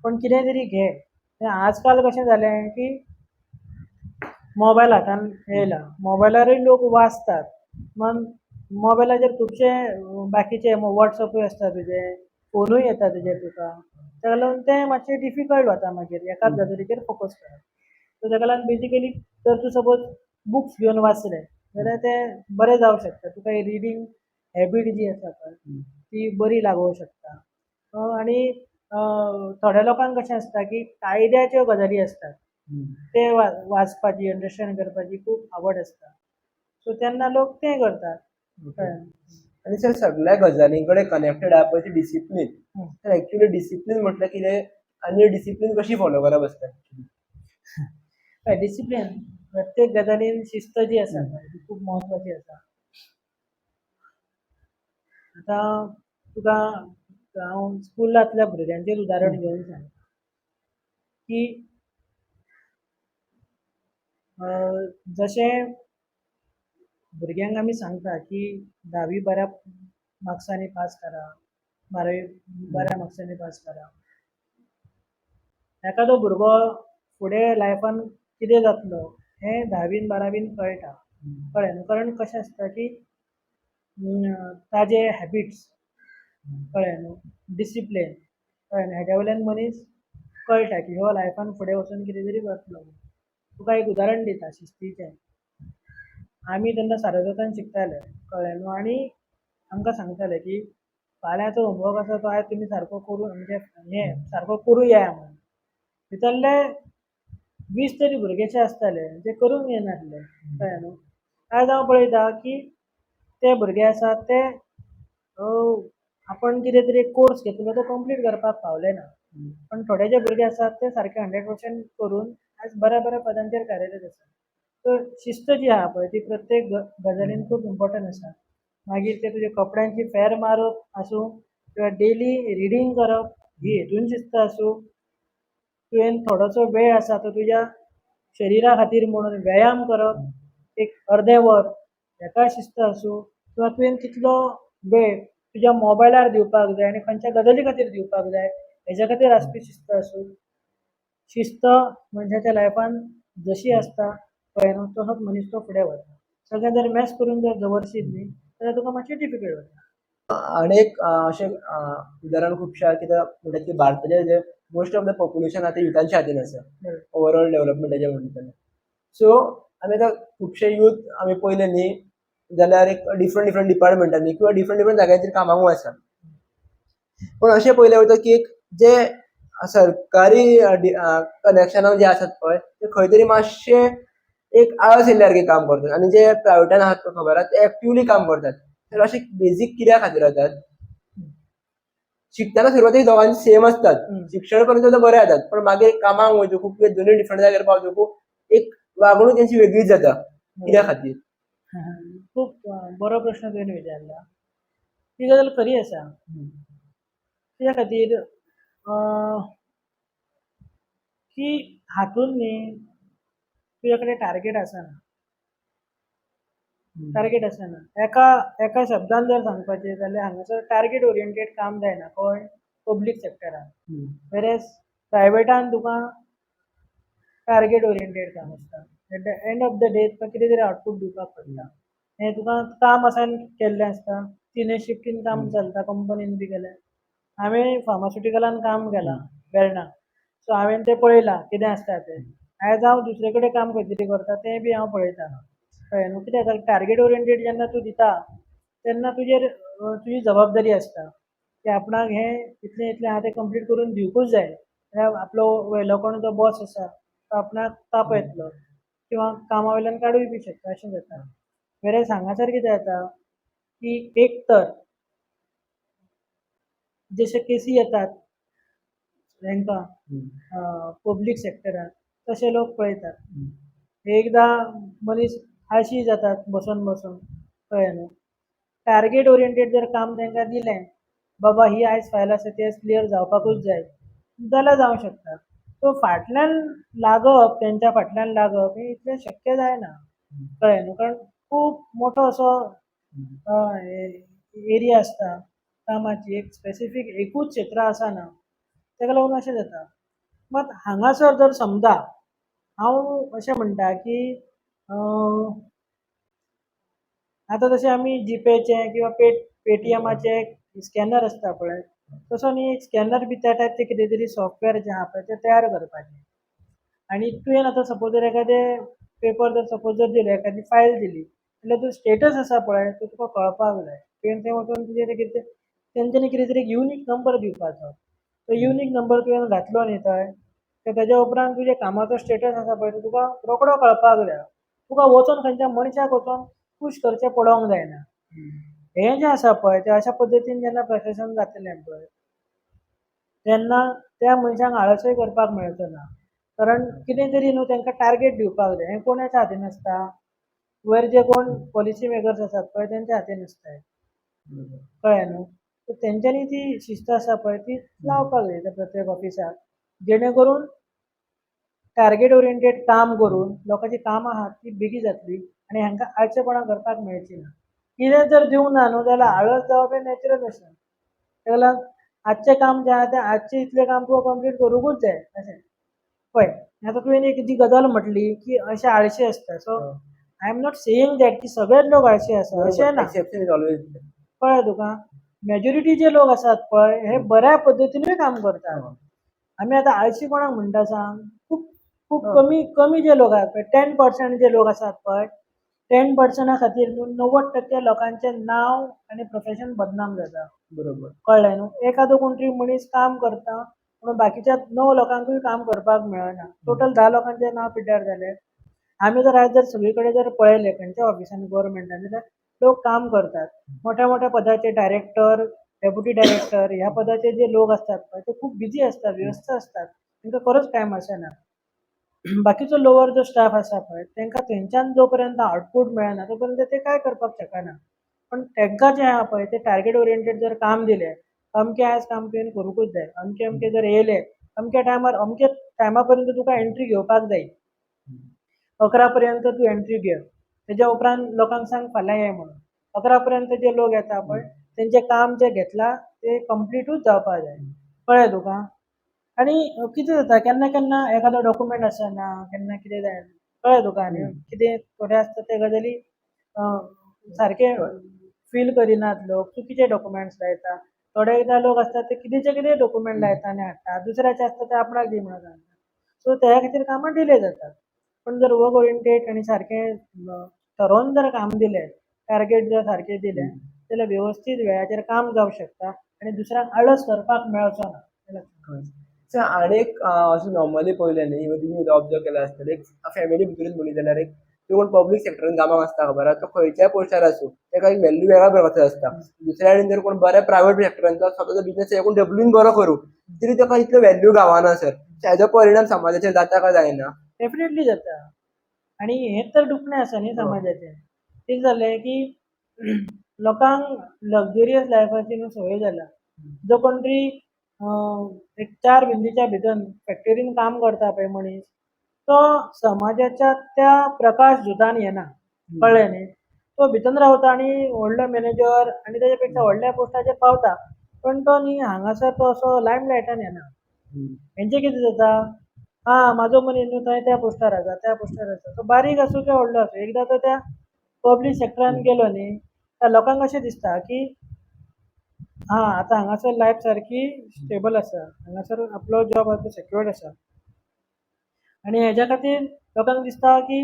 पण कितें तरी घे. आजकाल कशें जालें की मोबायल हातान येयला, मोबायलारूय लोक वाचतात. मन मोबायलाचेर खुबशे बाकीचे वॉट्सएपूय आसता तुजें, फोनूय येता तुजेर तुका, ताका लागून तें मातशें डिफिकल्ट वता मागीर एकाच गजालीचेर फोकस करप. सो ताका लागून बेजिकली जर तूं सपोज बुक्स घेवन वाचलें जाल्यार तें बरें जावंक शकता. तुका रिडींग हॅबीट जी आसा पळय ती बरी लागूंक शकता. आनी थोड्या लोकांक कशें आसता की कायद्याच्यो गजाली आसतात ते वाचपाची, अंडरस्टँड करपाची खूब आवड आसता. सो तेन्ना लोक तें करतात. कळ्ळें? आनी सर, सगळ्या गजालीं कडेन कनेक्टेड आहा पळय ती डिसिप्लीन. तर एक्चुअली डिसिप्लीन म्हटल्यार कितें आनी डिसिप्लीन कशी फॉलो करप आसता? हय, डिसिप्लीन प्रत्येक गजालीन शिस्त जी आसा पळय ती खूब म्हत्वाची आसा. आतां तुका हांव स्कुलांतल्या भुरग्यांचें उदाहरण घेवन सांगता की जशें भुरग्यांक आमी सांगता की धावी बऱ्या मार्क्सांनी पास करा, बारावी बऱ्या मार्क्सांनी पास करा, एखादो भुरगो फुडें लायफान कितें जातलो हें धावीन बारावीन कळटा. कळ्ळें न्हू? कारण कशें आसता की ताजे हॅबिट्स, कळ्ळें न्हू, डिसिप्लीन, कळ्ळें न्हू, हेज्या वयल्यान मनीस कळटा की हो लायफान फुडें वचून कितें तरी करतलो. तुका एक उदाहरण दिता शिस्तीचें. आमी तेन्ना सारस्वतान शिकताले, कळ्ळें न्हू, आनी आमकां सांगताले की फाल्यांचो होमवर्क आसा तो आयज तुमी सारको करून, म्हणजे हें सारको करूं येया म्हणून. भितरले 20 तरी भुरगे अशे आसताले जे करूंक येनासले. कळ्ळें न्हू? आयज हांव पळयता की ते भुरगे आसात ते आपण कितें तरी एक कोर्स घेतलो तो कंप्लीट करपाक पावले ना, पण थोडे जे भुरगे आसात ते सारके 100% करून आयज बऱ्या बऱ्या पदांचेर कार्यरत आसात. सो शिस्त जी आहा पळय ती प्रत्येक गजालीन खूब इम्पोर्टंट आसा. मागीर ते तुजे कपड्यांची फेर मारप आसूं किंवा डेली रिडींग करप ही हेतून शिस्त आसूं, तुवें थोडोसो वेळ आसा तो तुज्या शरिरा खातीर म्हणून व्यायाम करप एक अर्दें वर हेका शिस्त आसूं, किंवा तुवें कितलो वेळ तुज्या मोबायलार दिवपाक जाय आनी खंयच्या गजाली खातीर दिवपाक जाय हेज्या खातीर आसपी शिस्त आसूं. शिस्त मनशाच्या लायफान जशी आसता पळय न्हू तसोच मनीस तो फुडें वता. सगळें जर मॅस करून जर दवरशीत न्ही जाल्यार तुका मातशें डिफिकल्ट वता. आनी एक अशें उदाहरण खुबशें आहा कित्याक म्हणटात की भारताचें जे मोस्ट ऑफ the population आहा तें युथांच्या हातीन आसा, ओवरऑल डेवलपमेंटाचें म्हणटा जाल्यार. सो आमी आतां खुबशे यूथ आमी पळयले न्ही जाल्यार एक डिफरंट डिफरंट डिपार्टमेंटांनी किंवा डिफरंट डिफरंट जाग्यांचेर कामाकूय आसा. पूण अशें पळयलें वयता की एक जे सरकारी कनेक्शनां जे आसात पळय ते खंय तरी मातशे एक आळस येयल्ल्या सारकें काम करतात आनी जे प्रायवेटान आहात पळय खबर आहा ते एक्टिवली काम करतात. तर अशें बेजीक कित्या खातीर जातात? शिकतना सुरवातेक दोगांची सेम आसतात, शिक्षण पर्यंत तर बरें जातात, पण मागीर कामाक वयतकूच किंवा दोनूय डिफरंट जाग्यार पावतकूच एक वागणूक तेंची वेगळीच जाता. कित्या खातीर? खूब बरो प्रश्न तुवें विचारला. ही गजाल खरी आसा. कित्या खातीर की हातून न्ही तुज्या कडेन टार्गेट आसना. टार्गेट आसना. एका एका शब्दान जर सांगपाचें जाल्यार हांगासर टार्गेट ओरिएंटेड काम जायना खंय पब्लीक सेक्टरान, वेरएज प्रायवेटान तुका टार्गेट ओरिएंटेड काम आसता. At the end of the day तुका कितें तरी आवटपूट दिवपाक पडटा. हें तुका काम असायन केल्लें आसता, तिनूय शिफ्टीन काम चलता कंपनीन बी गेल्यार. हांवें फार्मास्युटिकलान काम केलां वेर्णा, सो हांवें तें पळयलां कितें आसता तें. आयज हांव दुसरे कडेन काम खंय तरी करता तें बी हांव पळयतां. कळ्ळें न्हू? कित्याक टार्गेट ओरिएंटेड जेन्ना तूं दिता तेन्ना तुजेर तुजी जबाबदारी आसता की आपणाक हें इतलें इतलें आहा तें कंप्लीट करून दिवकूच जाय. नाल्यार आपलो वयलो कोण जो बॉस आसा तो आपणाक तापयतलो किंवा कामा वयल्यान काडूय बी शकता, अशें जाता. वेरएज हांगासर कितें जाता की एक तर जशे केसी येतात हेंकां पब्लीक सॅक्टराक तशे लोक पळयतात. एकदां मनीस आळशी जातात बसून बसून, कळ्ळें न्हू. टार्गेट ओरिएंटेड जर काम तांकां दिलें, बाबा ही आयज फायल आसा ती आयज क्लियर जावपाकूच जाय जाल्यार जावंक शकता. सो फाटल्यान लागप, तेंच्या फाटल्यान लागप हें इतलें शक्य जायना, कळ्ळें न्हू. कारण खूब मोठो असो एरिया आसता कामाची, एक स्पेसिफीक एकूच क्षेत्र आसना, ताका लागून अशें जाता. मात हांगासर जर समजा हांव अशें म्हणटा की आतां जशें आमी जीपेचें किंवा पेटीएमाचें स्कॅनर आसता पळय, तसो न्ही एक स्कॅनर बी त्या टायप तें कितें तरी सॉफ्टवेअर जें आहा पळय तें तयार करपाचें. आनी तुवें आतां सपोज जर एखादें पेपर जर सपोज जर दिलें, एखादी फायल दिली जाल्यार तो स्टेटस आसा पळय तो तुका कळपाक जाय. तुवें थंय वचून तुजें तें कितें तेंच्यांनी कितें तरी युनीक नंबर दिवपाचो, तो युनीक नंबर तुवें घातलो न्ही थंय, तर तेज्या उपरांत तुज्या कामाचो स्टेटस आसा पळय तो तुका रोखडो कळपाक जाय. तुका वचोन खंयच्या मनशाक वचोन पूश करचें पडोंक जायना. हें जें आसा पळय तें अशा पद्दतीन जेन्ना प्रशासन जातलें पळय तेन्ना त्या मनशांक आळसय करपाक मेळचो ना. कारण कितें तरी न्हू तांकां टार्गेट दिवपाक जाय. हें कोणाच्या हातीन आसता, वयर जे कोण पॉलिसी मेकर्स आसात पळय तेंच्या हातीन आसता, कळ्ळें न्हू. सो तेंच्यांनी ती शिस्त आसा पळय ती लावपाक जाय त्या प्रत्येक ऑफिसाक, जेणे करून टार्गेट ओरिएंटेड काम करून लोकांची कामां आहात ती बेगीन जातली आनी हांकां आळशेपणां करपाक मेळची ना. कितें जर दिवंक ना न्हू जाल्यार आळस जावप हें नॅचरल आसा. ताका लागून आजचें काम जें आहा तें आजचें इतलें काम तुका कंप्लीट करूंकूच जाय अशें. पळय आतां तुवें एक जी गजाल म्हटली की अशे आळशी आसता, so I am not saying that की सगळेच लोक आळशी आसा अशें ना. Exception is always. कळ्ळें तुका, मेजॉरिटी जे लोक आसात पळय हे बऱ्या पद्दतीनूय काम करतात. आमी आतां आळशी कोणाक म्हणटा सांग, खूब खूब कमी कमी जे लोक आसात पळय, 10% जे लोक आसात पळय, 10%ा खातीर न्हू 90% लोकांचें नांव आनी प्रोफेशन बदनाम जाता. कळ्ळें न्हू. एखादो कोण तरी मनीस काम करता पूण बाकीच्या 9 लोकांकूय काम करपाक मेळना, टोटल 10 लोकांचें नांव पिड्ड्यार जालें. आमी जर आयज जर सगळे कडेन जर पळयलें खंयच्या ऑफिसान गोवोरमेंटान जाल्यार लोक काम करतात. मोठ्या मोठ्या पदाचे डायरेक्टर, डेप्युटी डायरेक्टर ह्या पदाचे जे लोक आसतात पळय ते खूब बिजी आसतात, व्यस्त आसतात, तांकां खरोच टायम आसना. बाकीचो लोवर जो स्टाफ आसा पळय तांकां थंयच्यान जो पर्यंत आउटपूट मेळना तो पर्यंत ते कांय करपाक शकना. पण तांकां जें आहा पळय तें टार्गेट ओरिएंटेड जर काम दिलें, अमकें आयज काम तुवें करूंकूच जाय, अमकें अमकें जर येयलें अमक्या टायमार अमके टायमा पर्यंत तुका एंट्री घेवपाक जाय, 11 पर्यंत तूं एंट्री घे, तेज्या उपरांत लोकांक सांग फाल्यां ये म्हणून. 11 पर्यंत जे लोक येता पळय तेंचें काम जें घेतलां तें कंप्लिटूच जावपाक जाय, कळ्ळें तुका. आनी कितें जाता केन्ना केन्ना एखादो डॉक्युमेंट आसना, केन्ना कितें जायना, कळ्ळें तुका. आनी कितें थोडे आसता ते गजाली सारके फील करिनात लोक, चुकीचे डॉक्युमेंट्स लायता. थोडे एकदां लोक आसता ते कितेंचे कितें डॉक्युमेंट लायता आनी हाडटा, दुसऱ्याचे आसता ते आपणाक दी म्हणून सांगता. सो त्या खातीर कामां डिले जातात. पण जर वर्क ओरिएंटेड आनी सारकें ठरोवन जर काम दिलें, टार्गेट जर सारकें दिलें जाल्यार वेवस्थीत वेळाचेर काम जावंक शकता आनी दुसऱ्यांक आळस करपाक मेळचो ना. सर आनी एक अशें नॉर्मली पळयलें न्ही, इवन तुमी सुद्दां ऑब्जर्व केलां आसतलें, एक फॅमिली भितरूच म्हणली जाल्यार एक जो कोण पब्लीक सेक्टरान कामाक आसता खबर आसा, तो खंयच्याय पोस्टार आसूं ताका एक व्हॅल्यू वेगळ्या प्रकारचो आसता. दुसऱ्या कडेन जर कोण बऱ्या प्रायवेट सेक्टरान स्वताचो बिजनेस कोण डबलून बरो करूं तरी ताका इतलो व्हॅल्यू गावना सर. ताजो परिणाम समाजाचेर जाता काय जायना? डेफिनेटली जाता. आनी हें तर दुखणें आसा न्ही समाजाचें. कितें जालें की लोकांक लग्जरियस लायफाची न्हू संवय जाला. जो कोण तरी एक 4 भिंतीच्या भितर फॅक्टरीन काम करता पळय मनीस, तो समाजाच्या त्या प्रकाश झुजान येना, कळ्ळें न्ही. तो भितन रावता आनी व्हडलो मॅनेजर आनी तेज्या पेक्षा व्हडल्या पोस्टाचेर पावता, पण तो न्ही हांगासर तो असो लायम लायटान येना. हेंचें कितें जाता, आं म्हाजो मनीस न्हू थंय त्या पोस्टार आसा, त्या पोस्टार आसा, तो बारीक आसूं किंवा व्हडलो आसूं, एकदां तो त्या पब्लीक सेक्टरान गेलो न्ही, त्या लोकांक अशें दिसता की आं आतां हांगासर लायफ सारकी स्टेबल आसा, हांगासर आपलो जॉब आसा तो सेक्युर्ड आसा. आनी हेज्या खातीर लोकांक दिसता की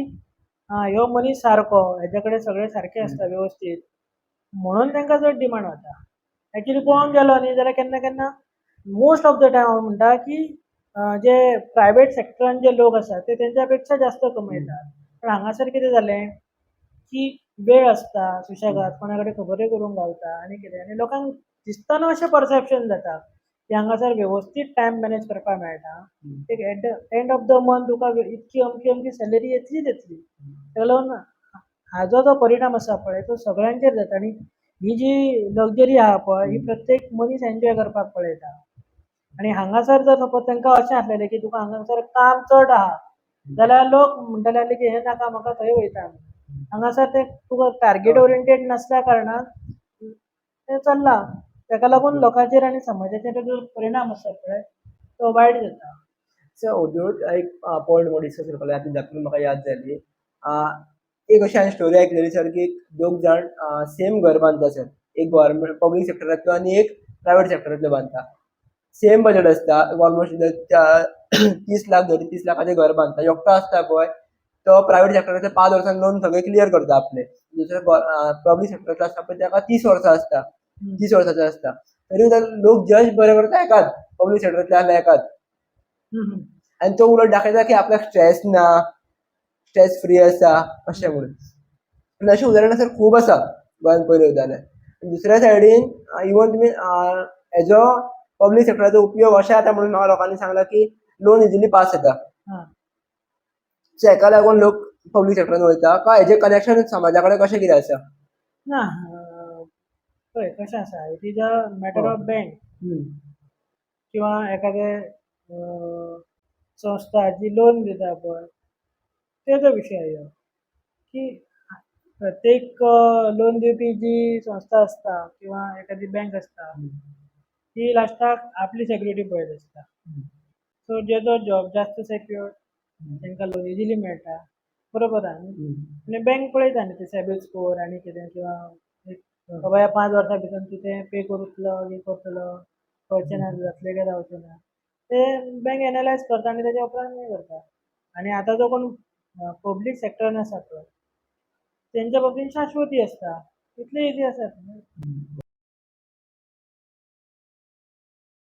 आं ह्यो मनीस सारको, हेज्या कडेन सगळें सारकें आसता वेवस्थीत, म्हणून तांकां चड डिमांड वता. एक्चुली पळोवंक गेलो न्ही जाल्यार केन्ना केन्ना मोस्ट ऑफ the time हांव म्हणटा की जे प्रायवेट सेक्टरान जे लोक आसात ते तेंच्या पेक्षा जास्त कमयतात. पण हांगासर कितें जालें की वेळ आसता सुशेगाद, कोणा कडेन खबरूय करूंक गावता आनी कितें, आनी लोकांक दिसतना अशें परसेप्शन जाता की हांगासर वेवस्थीत टायम मॅनेज करपाक मेळटा. एक at the end of the month तुका इतकी अमकी अमकी सॅलरी येतलीच येतली. ताका लागून हाजो जो परिणाम आसा पळय तो सगळ्यांचेर जाता आनी ही जी लग्जरी आहा पळय ही प्रत्येक मनीस एन्जॉय करपाक पळयता. आनी हांगासर जर सपोज तांकां अशें आसलेलें की तुका हांगासर काम चड आहा जाल्यार लोक म्हणटले आसले की हें नाका म्हाका, थंय वयता आमी. हांगासर ते तुका टार्गेट ओरिएंटेड नासल्या कारणान तें चल्लां. ताका लागून लोकांचेर आनी समाजाचेर तेजो परिणाम आसा पळय तो वायट जाता. सो अदूच एक पॉयंट म्हूण डिस्कस करपाक जाय, आतां म्हाका याद जाली. एक अशी हांवें स्टोरी आयकलेली सर की दोग जाण सेम घर बांदता सर. एक गव्हर्मेंट पब्लीक सेक्टरांतलो आनी एक प्रायवेट सेक्टरांतलो बांदता. सेम बजेट आसता, ऑलमोस्ट 30 लाख धरून 30 लाखाचें घर बांदता. एकटो आसता पळय तो प्रायवेट सेक्टरांतलो 5 वर्सां लोन सगळें क्लियर करता आपलें. दुसरो पब्लीक सेक्टरांतलो आसता पळय ताका 30 वर्सां आसता, 30 वर्साचो आसता. तरी लोक जज बरें करता एकाच पब्लीक सेक्टरांतले आसल्या एकाच. आनी तो उलट दाखयता की आपल्याक स्ट्रेस ना, स्ट्रेस फ्री आसा अशें म्हणून. आनी अशीं उदाहरणां सर खूब आसा गोंयांत पळयले जाल्यार. दुसऱ्या सायडीन इवन तुमी हेजो पब्लीक सेक्टराचो उपयोग अशें जाता म्हणून म्हाका लोकांनी सांगलां की लोन इजिली पास जाता. सो हेका लागून लोक पब्लीक सेक्टरान वयता काय हेजें कनेक्शन समाजा कडेन कशें कितें आसा? ना, पळय कशें आसा, it is a matter of bank किंवा एखादें संस्था जी लोन दिता पळय तेजो विशय हो की प्रत्येक लोन दिवपी जी संस्था आसता किंवा एखादी बँक आसता ती लास्टाक आपली सेक्युरिटी पळयत आसता. सो जेजो जॉब जास्त सेक्युअर तांकां लोन इजिली मेळटा, बरोबर आहा न्ही? आनी बँक पळयता न्ही ते सिबील स्कोर आनी कितें किंवा एक बाबा ह्या 5 वर्सां भितर तूं तें पे करतलो की करतलो, कळचें ना जातलें काय जावचें ना, तें बँक एनालायज करता आनी तेज्या उपरांत हें करता. आनी आतां जो कोण पब्लीक सेक्टरान आसा पळय तेंच्या बाबतीन शाश्वती आसता, तितलें इजी आसा न्हू.